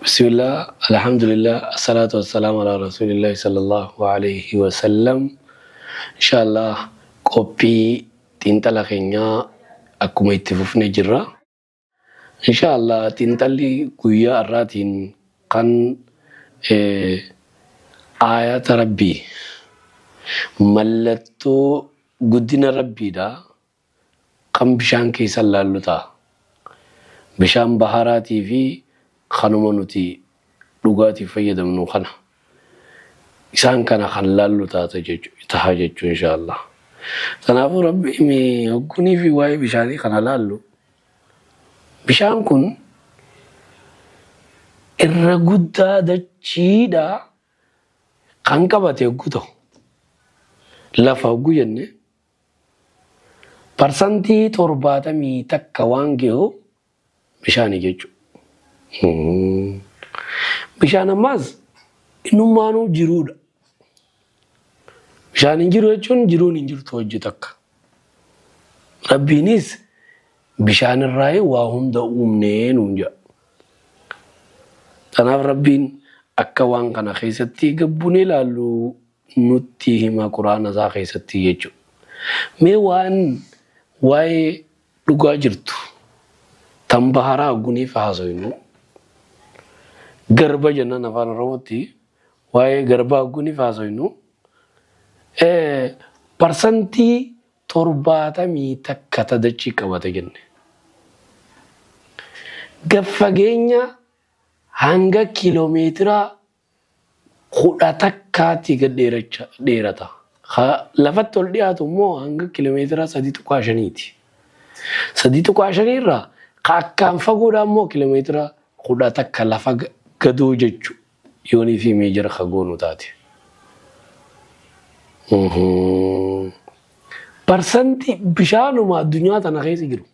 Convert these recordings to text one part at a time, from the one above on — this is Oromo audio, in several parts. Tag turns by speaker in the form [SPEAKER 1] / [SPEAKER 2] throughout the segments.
[SPEAKER 1] Bismillah, alhamdulillah, assalatu wassalamu ala rasulillahi sallallahu alayhi wa sallam. Inshallah qophii xiinxala keenyaa akkuma itti fufne jirra. Inshallah xiinxalli guyyaa har'aatiin kan aayata Rabbii mallattoo guddina Rabbiidha kan bishaan keessa laallu ta'a. Bishaan baharaatii fi kanuma nuti dhugaatiif fayyadamnu kana. Isaan kana kan laallu taata taha jechuu inshallah. Kanaafuu Rabbi hoggunii fi waa'ee bishaanii kana laallu, bishaan kun irra guddaa dachiidha kan qabate hoggu ta'u, lafa hoggu jenne 71% waan gahu bishaani jechuudha. Bishaan ammaas innummaanuu jiruudha. Bishaan hin jiru jechuun jiruun hin jirtu hojii takka. Rabbiinis bishaan irraa waa hunda uumnee nuun jedha. Kanaaf Rabbiin akka waan kana keessatti gabbunee ilaallu nutti hima Quraana isaa keessatti jechuudha. Mee waan waa'ee dhugaa jirtu tan baharaa guniif haasoynu, garba jennaan afaan Oromootti, waa'ee garbaa guniif haasoynu, 71% ta dachii qabate jenne. Gad fageenya hanga kiiloomeetira 11tti gad dheerata. Lafatti ol dhiyaatu immoo hanga kiiloomeetira 3.5ti. 3.5 irraa ka akkaan fagoodhaa immoo kiiloomeetira 11 lafa gadoo jechu yoonii fi meejara ka goonu taate. Parsantii bishaanuma addunyaa tana keessa jiru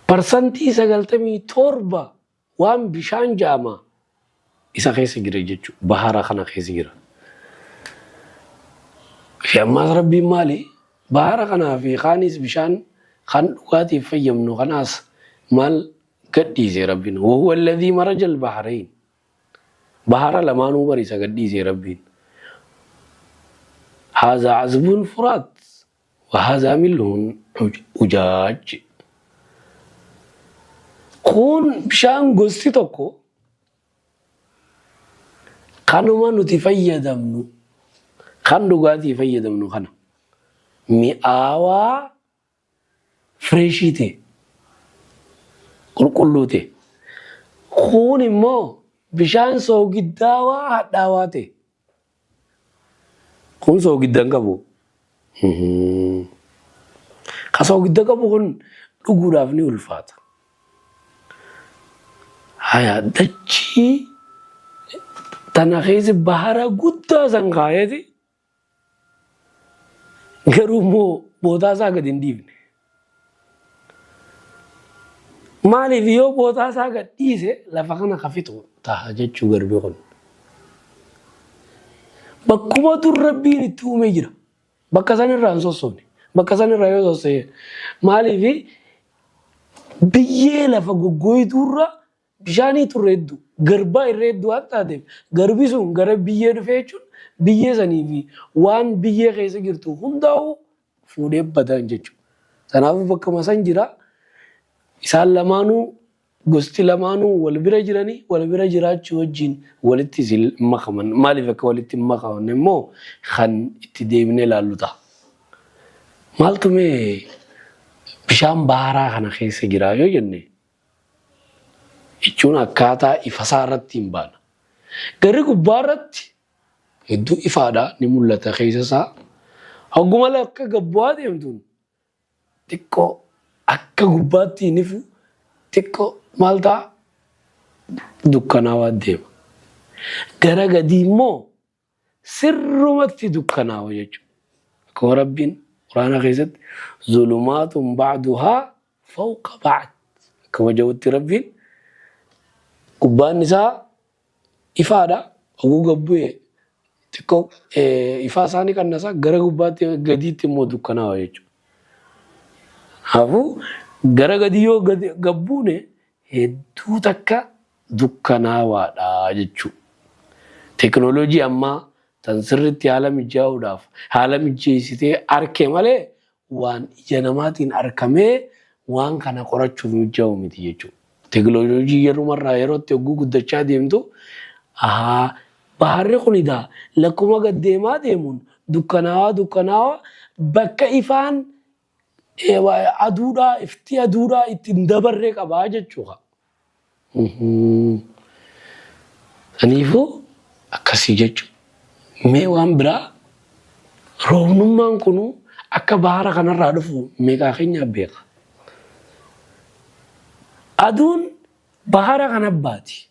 [SPEAKER 1] 97% waan bishaan ja'ama isa keessa jira jechuudha. Bahara kana keessa jira. Fi ammaas Rabbiin maali? Bahara kanaa fi kaanis bishaan kan dhugaatiif fayyamnu kanaas maal gadhiise Rabbiin? Wahuwa alladhii maraja al-bahrayn. Bahara lamaanuu bar isa gadhiise Rabbiin. Haazaa azbuun furaat wa haazaa milhun ujaaj. Kun bishaan gosti tokko kanuma nuti fayyadamnu, kan dhugaatii fayyadamnu kana mi'aawaa, fireeshii ta'e, qulqulluu ta'e. Kun immoo bishaan soogiddaawaa hadhaawaa ta'e. Kun soogidda hin qabu. Ka soogidda qabu kun dhuguudhaaf ni ulfaata. Haya, dachii tana keessa bahara guddaa san kaayeeti, garuu immoo bootaa isaa gadi hin dhiifne. Maaliif? Yoo bootaa isaa gad dhiise lafa kana ka fixu ta'a jechuu garbi kun. Bakkuma dur Rabbiin itti uumee jira. Bakka san irraa hin sossobne. Bakka san irraa yoo sosso'e, maaliif? Biyyee lafa goggooytuurra bishaanii turre hedduu, garbaa irra hedduu waan taateef, garbi sun gara biyyee dhufee jechuun biyyee sanii fi waan biyyee keessa jirtu hundaa'u fuudhee badan jechuudha. Kanaafuu bakkuma san jira. Isaan lamaanuu, gosti lamaanuu wal bira jiranii wal bira jiraachuu wajjin walitti hin makaman. Maaliif akka walitti hin makaman immoo kan itti deebinee ilaallu ta'a. Maaltu mee bishaan baharaa kana keessa jira yoo jenne, jechuun akkaataa ifasaa irratti hin baana. Garri gubbaa irratti hedduu ifaadha, ni mul'ata keessa isaa. Hogguma akka gabbu'aa deemtuun xiqqoo akka gubbaatti hin ifu, xiqqoo maal ta'a, dukkanaawaa deema. Gara gadii immoo sirrumatti dukkanaawa jechuudha. Akkuma Rabbiin Quraana keessatti zulumaatun ba'duhaa fawqa ba'd akkuma jedhutti, Rabbiin gubbaan isaa ifaadha. Oguu gabbu'e xiqqoo ifaa isaa ni qannasa, gara gubbaatti gadiitti immoo dukkanaawa jechuudha. Kanaafuu gara gadii yoo gabbuune hedduu takka dukkanaawaadha jechuudha. Teekinooloojii ammaa tan sirriitti haala mijaa'uudhaaf haala mijeessitee arke malee waan ija namaatiin arkamee waan kana qorachuuf mijaa'u miti jechuudha. Teekinooloojii yerumarraa yerootti hogguu guddachaa deemtu ahaa baharri kun egaa lakkuma gad deemaa deemuun dukkanaawaa dukkanaawaa bakka ifaan aduudhaa ifti aduudhaa ittiin dabarree qabaa jechuudha. Saniifuu akkasii jechuudha. Mee waan biraa roobnummaan kunuu akka bahara kanarraa dhufu meeqaa keenyaa beeka. Aduun bahara kana baati.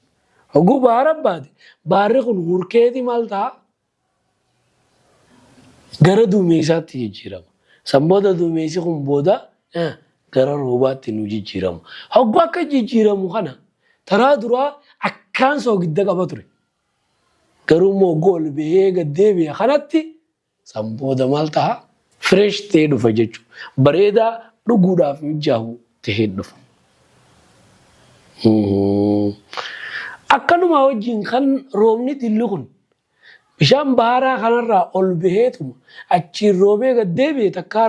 [SPEAKER 1] Hogguu bahara baate baharri kun hurkeeti maal ta'a? Gara duumeysaatti jijjiirama. San booda duumeysi kun booda gara roobaatti nu jijjiirama. Hogguu akka jijjiiramu kana taraa duraa akkaan soogidda qaba ture. Garuu immoo hogguu ol bahee gad deebi'e kanatti san booda maal ta'a? Fresh ta'ee dhufa jechuudha. Bareedaa dhuguudhaaf mijaahu tahee dhufa. Akkanuma wajjin kan roobni dilli kun bishaan baharaa kanarraa ol baheetuma achiin roobee gad deebi'e takkaa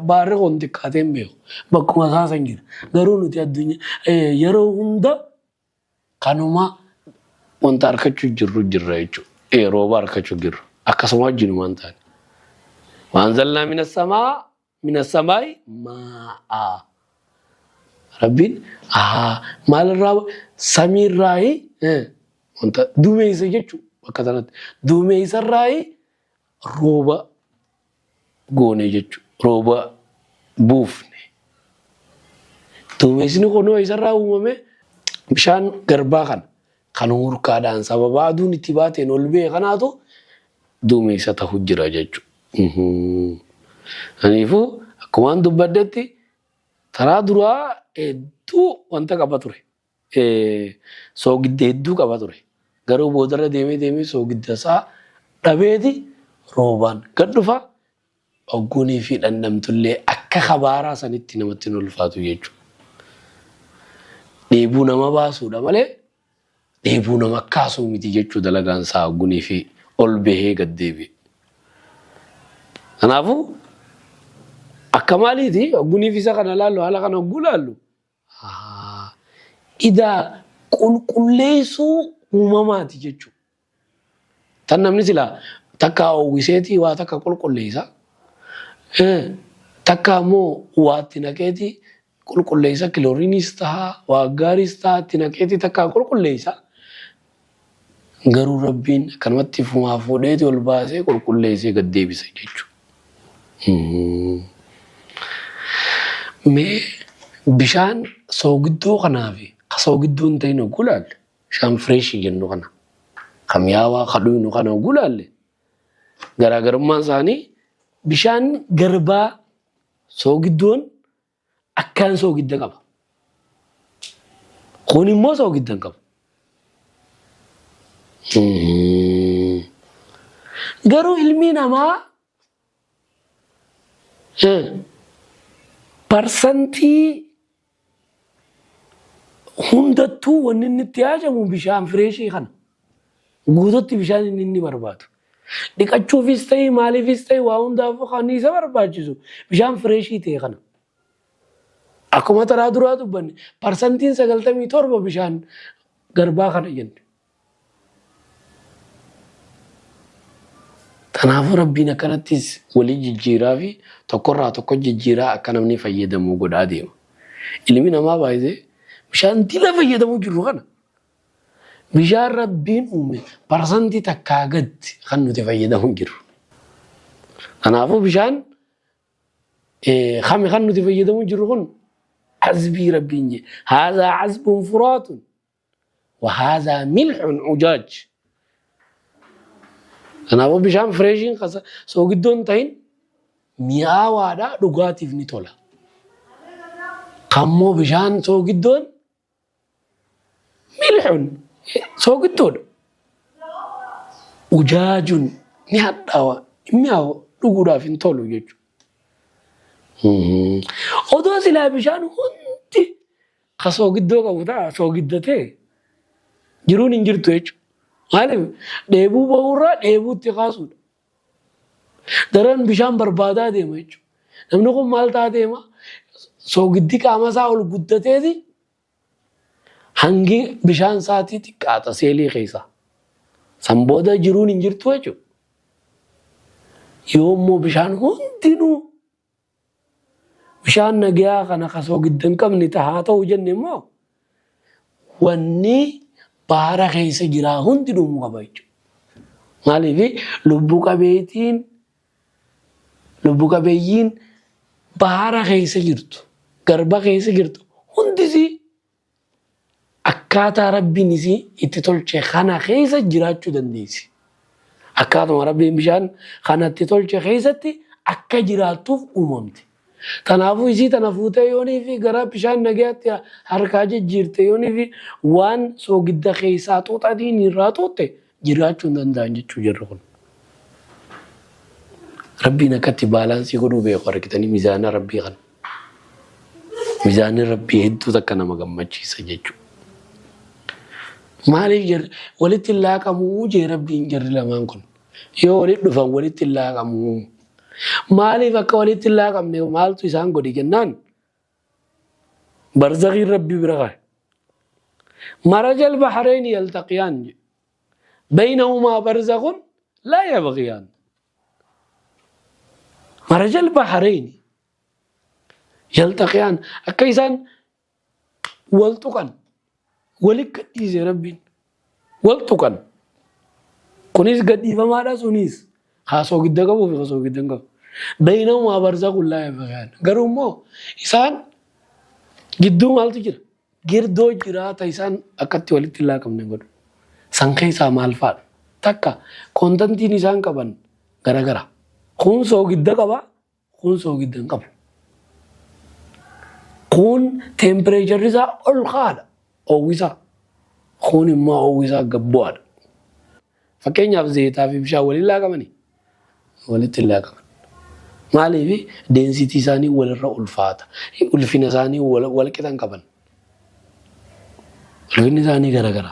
[SPEAKER 1] baharri kun xiqqaatee hin beeku. Bakkuma isaa san jira. Garuu nuti addunyaa yeroo hunda kanuma wanta arkachuu jirru jirra jechuudha. Rooba arkachuu jirra. Akkasuma wajjin waan taane. Waan zallaa mina samaa mina samaa'i maa'a. Rabbiin maalirraa samiirraayi wanta dumeessa jechuudha bakka sanatti. Dumeessarraayi rooba goone jechuudha. Rooba buufne. Dumeessni kunoo isarraa uumame bishaan garbaa kana kan hurkaadhaan sababa aduun itti baateen ol ba'e kanaatu dumeessa ta'u jira jechuudha. Kanaafuu akkumaan dubbadhetti taraa duraa hedduu wanta qaba ture. Soogidda hedduu qaba ture. Garuu boodarra deemee deemee soogidda isaa dhabeeti roobaan gad dhufa. Ogguunii fi dhandhamtullee akka kabaaraa sanitti namatti hin ulfaatu jechuudha. Dheebuu nama baasuudha malee dheebuu nama kaasuu miti jechuu dalagaan isaa oggunii fi ol bahee gad deebi'e. Kanaafuu akka maaliiti oggunii fi isa kana laallu haala kana ogguu laallu idaa qulqulleessuu uumamaati jechuudha. Tan namni silaa takka oowwiseetii waa takka qulqulleessa. Takka ammoo waa itti naqeetii qulqulleessa kilooriiniis taha waa gaariis taha itti naqeetii takka qulqulleessa. Garuu Rabbiin akkanumatti fumaa fuudheeti ol baasee qulqulleessee gad deebisa jechuudha. Mee bishaan soogiddoo kanaa fi ka soogiddoo hin ta'in hogguu ilaalle bishaan fireeshii jennu kana ka mi'aawaa ka dhuynu kana hogguu ilaalle garaagarummaan isaanii bishaan garbaa soogiddoon akkaan soogidda qaba. Kun immoo soogidda hin qabu. Garuu ilmi namaa parsantii hundattuu wanni inni itti haajamu bishaan fireeshii kana. Guututti bishaan inni inni barbaadu. Dhiqachuufis ta'e maaliifis ta'e waa hundaafuu kan isa barbaachisu bishaan fireeshii ta'e kana. Akkuma taraa duraa dubbanne parsantiin 97 bishaan garbaa kana jenne. Kanaafuu Rabbiin akkanattis walii jijjiiraa fi tokkorraa tokko jijjiiraa akka namni fayyadamu godhaa deema. Ilmi namaa baay'ee bishaan dila fayyadamuu jirru kana bishaan Rabbiin uume parsantii takkaa gadi kan nuti fayyadamuu jirru. Kanaafuu bishaan kami kan nuti fayyadamuu jirru kun azbii Rabbiin jedhe. Haazaa azbuun furaatun. Wahaazaa milxun ujaaj. Kanaafuu bishaan fireeshiin kasa soogiddoon hin ta'in mi'aawaadha dhugaatiif ni tola. Kammoo bishaan soogiddoon milxun soogiddoodha. Ujaajun ni hadhaawa hin mi'aawa dhuguudhaaf hin tolu jechuudha. Odoo silaa bishaan hundi ka soogiddoo qabu ta'a soogiddatee jiruun hin jirtu jechuudha. Maaliif dheebuu bahuurraa dheebuutti kaasuudha. Daran bishaan barbaadaa deema jechuudha. Namni kun maal ta'aa deema? Soogiddi qaama isaa ol guddateeti hangi bishaan isaatii xiqqaata seelii keessaa. San booda jiruun hin jirtu jechuudha. Yoo immoo bishaan hundinuu bishaan nagayaa kana ka soogidda hin qabne haa ta'u jenne immoo wanni baara keessa jiraa hundi dhumuu qaba jechuudha. Maaliif lubbu qabeetiin lubbu qabeeyyiin baara keessa jirtu garba keessa jirtu hundisii Akkaataa Rabbiin isii itti tolche kana keessa jiraachuu dandeessi. Akkaatuma Rabbiin bishaan kana itti tolche keessatti akka jiraattuuf uumamte. Kanaafuu isii tana fuutee yoonii fi gara bishaan nagayaatti harkaa jijjiirte yoonii fi waan soogidda keessaa xuuxaniin irraa xuuxxe jiraachuu hin danda'an jechuu jarri kun. Rabbiin akkatti baalaansii godhuu beeku argitanii mizaana Rabbii kana. Mizaanni Rabbii hedduu takka nama gammachiisa jechuudha. Maaliif jarri walitti hin laaqamuu jee Rabbiin jarri lamaan kun. Yoo walitti dhufan walitti hin laaqamuu. Maaliif akka walitti hin laaqamne maaltu isaan godhe jennaan barzakiin Rabbii bira kaa'e. Marajal bahrayni yaltaqiyaan jedhe. Baynahumaa barzakhun laa yabghiyaan. Marajal bahrayni yaltaqiyaan akka isaan wal tuqan wali gadhiise Rabbiin wal tuqan. Kunis gadhiifamaadha sunis haa soogidda qabuu fi haa soogidda hin qabu. Baynahumaa barzakhun laa yabghiyaan. Garuu immoo isaan gidduu maaltu jira? Girdoo jiraata isaan akkatti walitti hin laaqamne godhu. San keessaa maal fa'aadha? Takka koontantiin isaan qaban garagara. Kun soogidda qaba, kun soogidda hin qabu. Kun teempireecharri isaa ol ka'aadha, oowwisaa. Kun immoo oowwisaa gad bu'aadha. Fakkeenyaaf zeetaa fi bishaan waliin laaqamanii? Walitti hin laaqaman. Maaliif deensitii isaanii walirra ulfaata. Ulfina isaanii wal qixa hin qaban. Ulfinni isaanii garagara.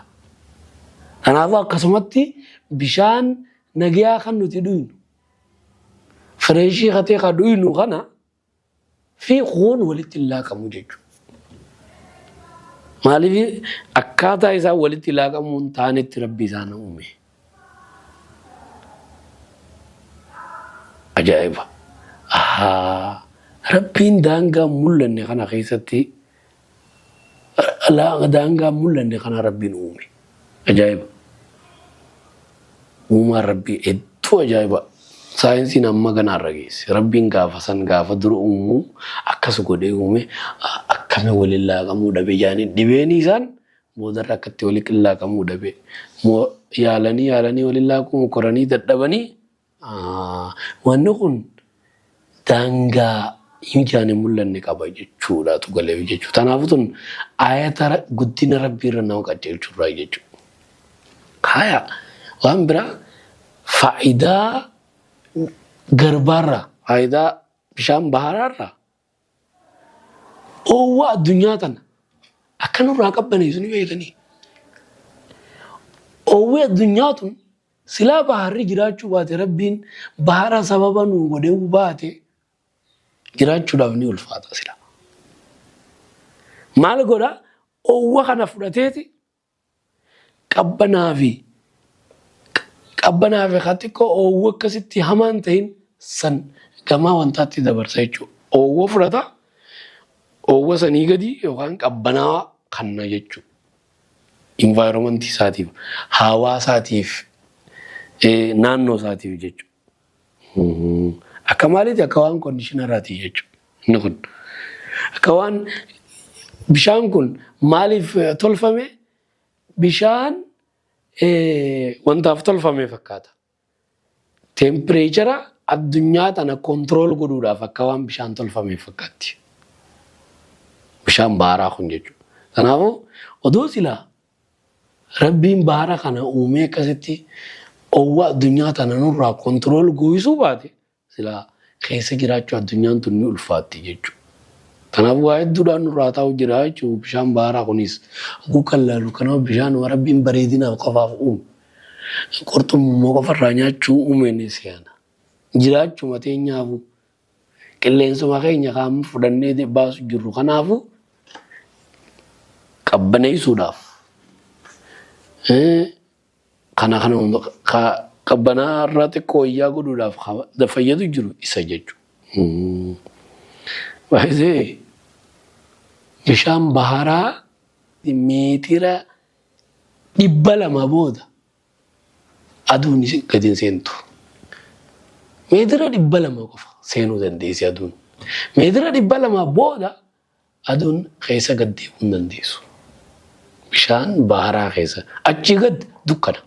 [SPEAKER 1] Kanaafuu akkasumatti bishaan nagayaa kan nuti dhuynu fireeshii katee kan dhuynu kana fi kuun walitti hin laaqamu jechuudha. Maaliif akkaataa isaan walitti laaqamuu hin taanetti Rabbi isaan uume. Ajaa'iba! Ahaa! Rabbiin daangaa hin mul'anne kana keessatti daangaa hin mul'anne kana Rabbiin uume. Ajaa'iba! Uumaan Rabbii hedduu ajaa'iba! Saayinsiin amma ganaa irra geesse. Rabbiin gaafa san gaafa dura uumu akkas godhee uume akkami waliin laaqamuu dhabe jaanii dhibeenii isaan boodarra akkatti waliin laaqamuu dhabe. Yaalanii yaalanii waliin laaquu mokoranii dadhabanii wanni kun daangaa ijaan hin mul'anne qaba jechuudhaatu galeef jechuudha. Kanaafuu tun ayata guddina Rabbii irra nama qajeelchurraa jechuudha. Haya waan biraa faayidaa garbaarraa faayidaa bishaan baharaarraa oowwa addunyaa tana akka nurraa qabbaneessu ni beektanii. Oowwi addunyaa tun silaa baharri jiraachuu baate Rabbiin bahara sababa nuu godhee baate jiraachuudhaaf ni ulfaata sila. Maal godha oowwa kana fudhateeti qabbanaa fi qabbanaa fi kan xiqqoo oowwa akkasitti hamaa hin ta'in san gamaa wantaatti dabarsa jechuudha. Oowwa fudhata oowwa sanii gadi yookaan qabbanaawaa kanna jechuudha. Environmentii isaatiif, haawaa isaatiif, naannoo isaatiif jechuudha. Akka maaliiti? Akka waan kondishinaraati jechuudha. Inni kun akka waan bishaan kun maaliif tolfame? Bishaan wantaaf tolfame fakkaata. Teempireechara addunyaa tana kontirool godhuudhaaf akka waan bishaan tolfame fakkaatti. Bishaan baaraa kun jechuudha. Kanaafuu odoo silaa Rabbiin baara kana uumee akkasitti oowwa addunyaa tana nurraa kontirool goosisuu baate silaa keessa jiraachuu addunyaan tun ni ulfaatti jechuudha. Kanaaf waa hedduudhaan nurraa taa'u jira jechuudha bishaan baharaa kunis. Oguu kan laalu kanaaf bishaan Rabbiin bareedinaaf qofaaf uume. Qurxummuma qofarraa nyaachuu uumeen seena. Jiraachuma teenyaafuu qilleensuma keenya kan fudhannee baasu jirru kanaafuu qabbaneessuudhaaf kana kana qabbanaa irraa xiqqoo wayyaa godhuudhaaf fayyadu jiru isa jechuudha. Baay'ee bishaan baharaa meetira 200 booda aduun gadi hin seentu. Meetira 200 qofa seenuu dandeessi aduun. Meetira 200 booda aduun keessa gad deemuu hin dandeessu. Bishaan baharaa keessa achii gad dukkana.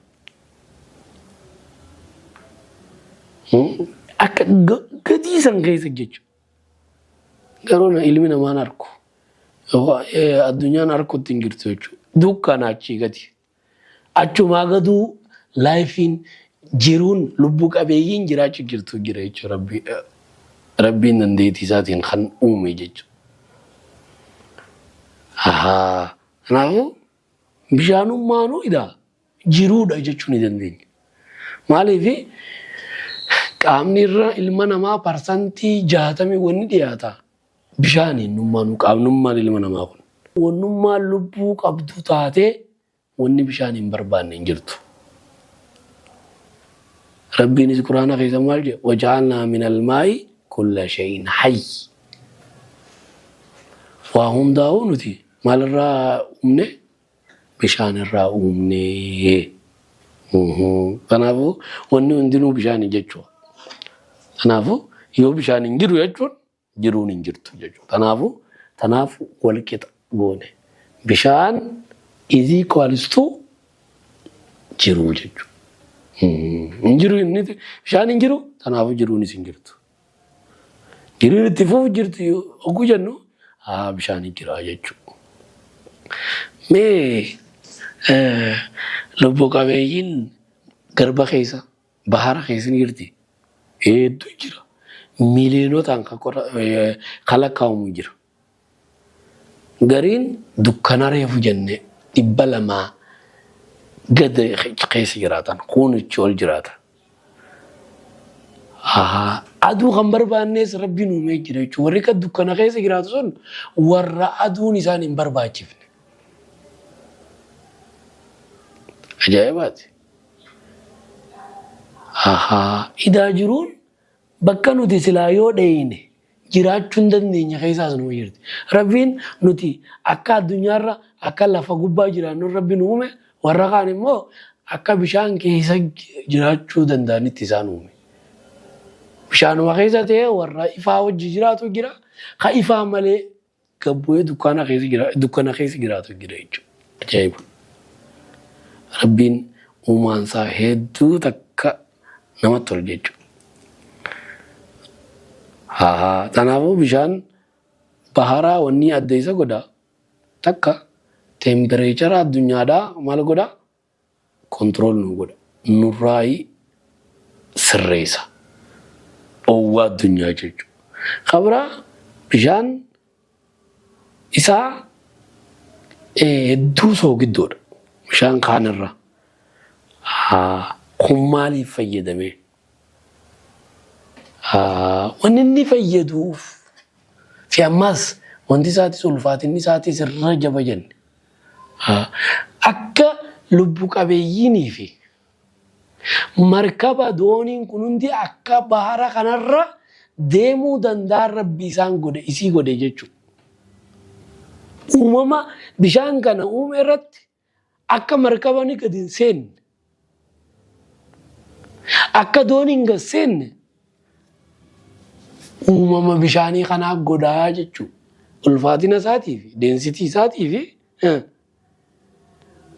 [SPEAKER 1] Akka gadii san keessa jechuudha. Garuu ilmi namaan arku. Addunyaan arkutti hin jirtu jechuudha. Dukkana achii gadi. Achumaa gaduu laayifiin jiruun lubbuu qabeeyyiin jiraachuu jirtu jira jechuudha rabbi rabbiin dandeettii isaatiin kan uume jechuudha. Ahaa. Kanaafuu bishaanummaanuu idaa jiruudha jechuu ni dandeenya. Maaliif qaamni irra ilma namaa 60% wanni dhiyaata Bishaani innummaanuu qaamnummaan ilma namaa kun. Wannummaan lubbuu qabdu taatee wanni bishaan hin barbaanne hin jirtu. Rabbiinis Qur'aana keessa maal jedhe? Waja'alnaa minal maa'i kulla shay'in hayy. Waa hundaa'uu nuti maalirraa uumne? Bishaan irraa uumne. Kanaafuu wanni hundinuu bishaani jechuudha. Kanaafuu yoo bishaan hin jiru jechuun jiruun hin jirtu jechuudha. Kanaafuu tanaaf wal qixa goone. Bishaan is equals to jiruu jechuudha. Hin jiru inni bishaan hin jiru kanaafuu jiruunis hin jirtu. Jiruun itti fufu jirtu hogguu jennu haa bishaan hin jira jechuudha. Mee lubbu qabeeyyiin garba keessa Bahara keessa ni jirti. Hedduu jira. Miiliyonotaan kan kan lakkaa'amu jira. Gariin dukkana reefu jenne 200 gad keessa jiraatan. Kuun ichi ol jiraata. Aduu kan barbaannes rabbiin uumee jira jechuudha. Warri kan dukkana keessa jiraatu sun warra aduun isaan hin barbaachifne. Ajaa'ibaati. Ahaa. Idaa jiruun bakka nuti silaa yoo dheeyne jiraachuu hin dandeenye keessaas numa jirti. Rabbiin nuti akka addunyaarra akka lafa gubbaa jiraannu Rabbi nu uume warra kaan immoo akka bishaan keessa jiraachuu danda'anitti isaan uume. Bishaanuma keessa ta'ee warra ifaa wajji jiraatu jira. Ka ifaa malee Gad bu'ee dukkaana keessa jira dukkana keessa jiraatu jira jechuudha. Ajaa'iba. Rabbiin uumaan isaa hedduu takka namatti tolu jechuudha. Haa kanaafuu bishaan baharaa wanni adda isa godha takka teempireechara addunyaadhaa maal godha control nu godha nurraayi sirreessa oowwa addunyaa jechuudha. Ka biraa bishaan isaa hedduu soogiddoodha. Bishaan kaanirra. Kun maaliif fayyadame? Wanni inni fayyaduuf fi ammas wanti isaatis ulfaatinni isaatis irra jaba jenne. Akka lubbu qabeeyyiinii fi markaba dooniin kun hundi akka bahara kanarra deemuu danda'an rabbi isaan godhe isii godhe jechuudha. Uumama bishaan kana uume irratti akka markabani gadi hin seenne akka dooniin gad seenne uumama bishaanii kanaaf godhaa jechuudha. Ulfaatina isaatii fi deensitii isaatii fi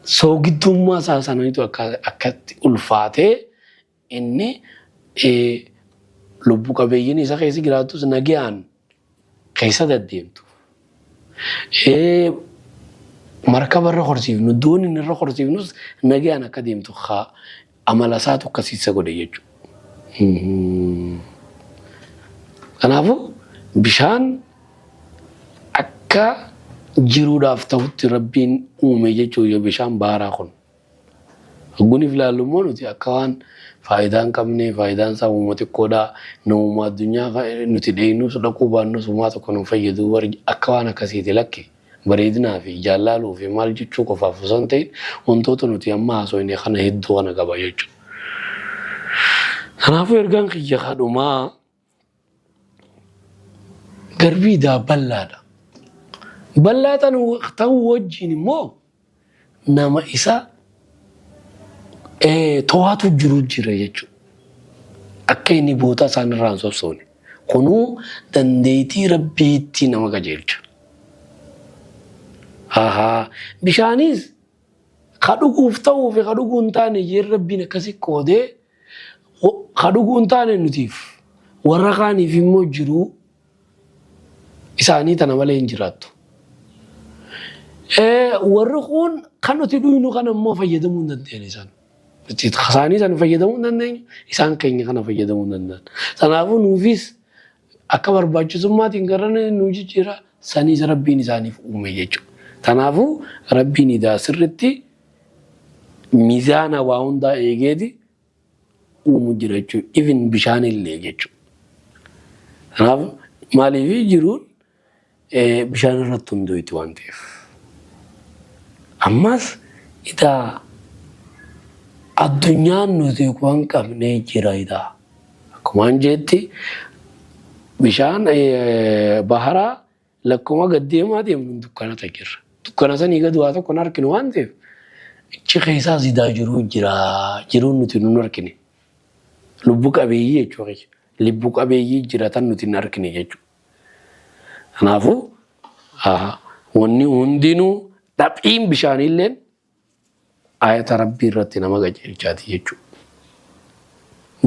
[SPEAKER 1] soogidduummaa isaa sananitu akkatti ulfaatee inni lubbu qabeeyyiin isa keessa jiraattus nagayaan keessa deddeemtu. Markaba irra horsiifnu dooniin irra horsiifnus nagayaan akka deemtu amala isaatu akkasii isa godhe jechuudha. Kanaafuu bishaan Akka jiruudhaaf ta'utti Rabbiin uume jechuudha bishaan baharaa kun. Hogguniif ilaallu immoo nuti akka waan faayidaa hin qabne, faayidaan isaa uuma xiqqoodha, namuma addunyaa nuti dheeynus dhaquu baannus homaa tokko nu fayyadu akka waan akkasiiti lakki. Bareedinaa fi ijaan laaluu fi maal jechuu qofaaf osoo hin ta'in wantoota nuti amma haasofne kana hedduu kana qaba jechuudha. Kanaafuu ergaan kiyya kadhumaa Garbii daa bal'aadha. Bal'aa ta'uu wajjin immoo nama isa to'atu jiru jira jechuudha. Akka inni boota isaan irraa hin sossoone. Kunuu dandeettii rabbiitti nama qajeelcha. Ahaa. Bishaanis ka dhuguuf ta'uu fi ka dhuguu hin taane jeen rabbiin akkasi qoodee ka dhuguu hin taane nutiif warra kaaniif immoo jiruu isaanii tana malee hin jiraattu. Warri kun kan nuti dhuynu kana immoo fayyadamuu hin dandeenye isaan. Isaanii sana fayyadamuu hin dandeenyu, isaan keenya kana fayyadamuu hin danda'an. Kanaafuu nuufis akka barbaachisummaatiin gara nu jijjiira saniis rabbiin isaaniif uume jechuudha. Kanaafuu rabbiin idaa sirritti mizaana waa hundaa eegeeti uumu jira jechuudha. Even bishaan illee jechuudha. Kanaaf maaliif jiruun bishaan irratti hundooyti waan ta'eef. Ammas idaa addunyaan nuti waan qabnee jira idaa. Akkumaan jeetti bishaan baharaa lakkuma gad deemaa deemnu dukkanata jirra. Dukkana sanii gad waa tokko hin arginu waan ta'eef achi keessaas idaa jiruu jira. Jiruun nuti nun argine. Lubbu qabeeyyii jechuudha. Lubbu qabeeyyii jira tan nuti hin argine jechuudha. Kanaafuu wanni hundinuu dhaphiin bishaaniilleen ayata rabbii irratti nama qajeelchaati jechuudha.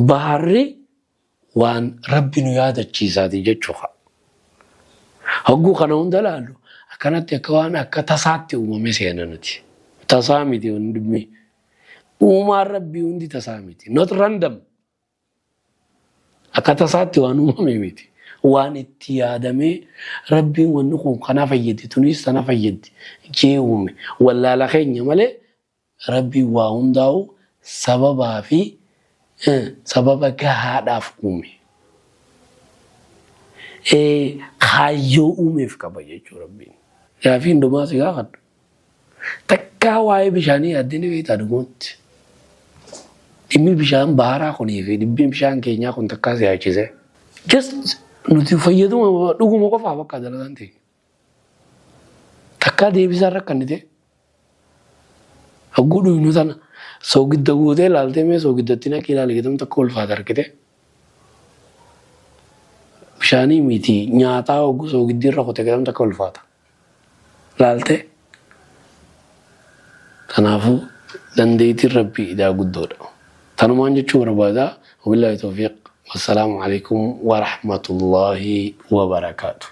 [SPEAKER 1] Baharri waan rabbi nu yaadachiisaati jechuudha. Hogguu kana hunda laallu akkanatti akka waan akka tasaatti uumame seena nuti. Tasaa miti hundi. Uumaan rabbii hundi tasaa miti. Not random. Akka tasaatti waan uumame miti. Waan itti yaadamee rabbiin wanni kun kana fayyaddi tunis tana fayyaddi jee uume. Wallaala keenya malee rabbiin waa hundaa'u sababaa fi sababa gahaadhaaf uume. Kaayyoo uumeef qaba jechuu rabbiin. Gaafiin dhumaa si gaafadhu. Takkaa waa'ee bishaanii yaaddee ni beektaa dhugumatti? Dhimmi bishaan baharaa kunii fi dhimmi bishaan keenyaa kun takkaa si yaachisee? Just nuti fayyaduma dhuguma qofaaf akka dalagaan teenya. Takkaa deebisaa rakkannite hogguu dhugnu tana soogidda guutee ilaaltee mee soogiddatti naqii ilaali jedhamu takka ulfaata argite. Bishaanii miti nyaataa hogguu soogiddi irra kute jedhamu takka ulfaata. Laalte? Kanaafuu dandeettiin Rabbii idaa guddoodha. Tanumaan jechuu barbaada. Wabillaahi tawfiiq. Wassalaamu alaikum warahmatullaahi wabarakaatu.